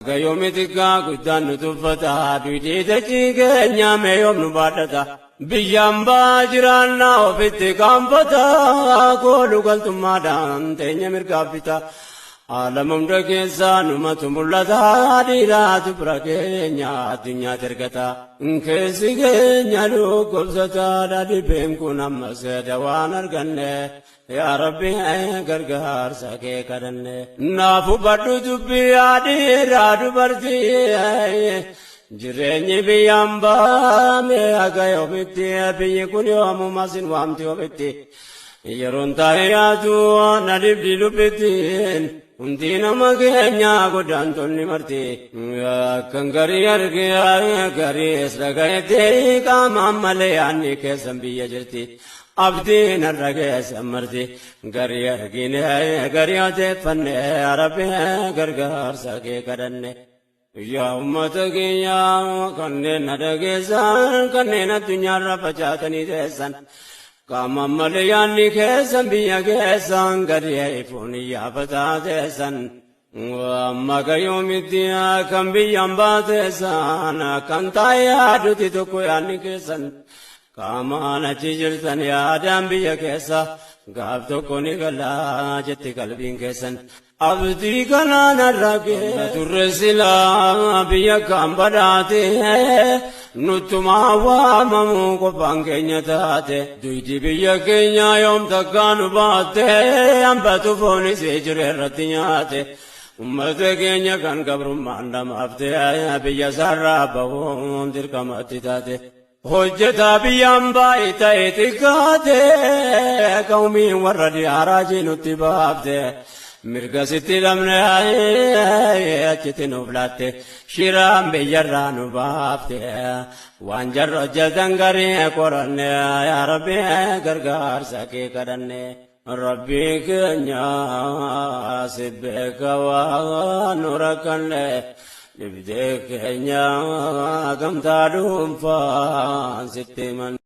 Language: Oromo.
Gayoomi xiqqaa guddaan nu tuffata, duudii dachii keenya mee yoom nu baadhata. Biyyaan baa jiraannaa ofitti qaanfata, kooluu galtummaadhaan teenya mirgaaf bita. Alama hunda keessaa numatu mul'ata, dhiiraatu bira keenya addunyaatti ergata. Keessi keenya dhukkubsataadha, dhibeen kun ammas dawaan arganne. Yaa Rabbi, gargaarsa kee kadhanne. Naaf hubadhu dubbii dhiiraa dubartii. Jireenyi biyyaan baame haga yoomitti? Biyyi kun yoomuma sin waamti ofitti? Yeroon taa'ee yaadu na dhibdi lubbittiin. Hundi nama keenya godaantonni marti. Akkan garii argee gariis dhagayetti, qaamaan malee yaadni keessan biyya jirti. Abdiin har'a keessan marti. Garii argine, garii odeeffanne, Rabbi, gargaarsa kee kadhanne. Yaa uummata keenya kanneen na dhageessan, kanneen addunyaarra facaatanii teessan. Qaamaan malee yaadni keessan biyya keessan, gadi ifuun iyyaafataa teessan. Amma gayyoomitti kan biyyaan baateessan, kan taa'ee yaaduti tokko yaadni keessan. Qaamaan achi jirtan, yaadaan biyya keessa, gaaf tokko ni galaa jetti qalbiin keessan. Abdii kanaan arragee turre silaa biyya kan badhaate, nuttumaa waamamu qofaan keenya taate. Duydi biyya keenya yoom takkaa nu baatte? Hambatu foonis jire irratti nyaate. Ummata keenya kan gabrummaan dhamaafte, biyya sarraa bahuun dirqamatti taate. Hojjetaa biyyaan baay'ee ta'e xiqqaate, qawmiin warra diyaaraa nutti baafte. Mirga sitti dhabne achitti nuuf laatte, shiraan biyyarraa nu baafte. Waan jarra hojjetan garii qoranne, yaa Rabbi, gargaarsa kee kadhanne. Rabbi keenya, si beeka waan nu rakkanne. Dhibdee keenya gamtaa dhuunfaan sitti himanne.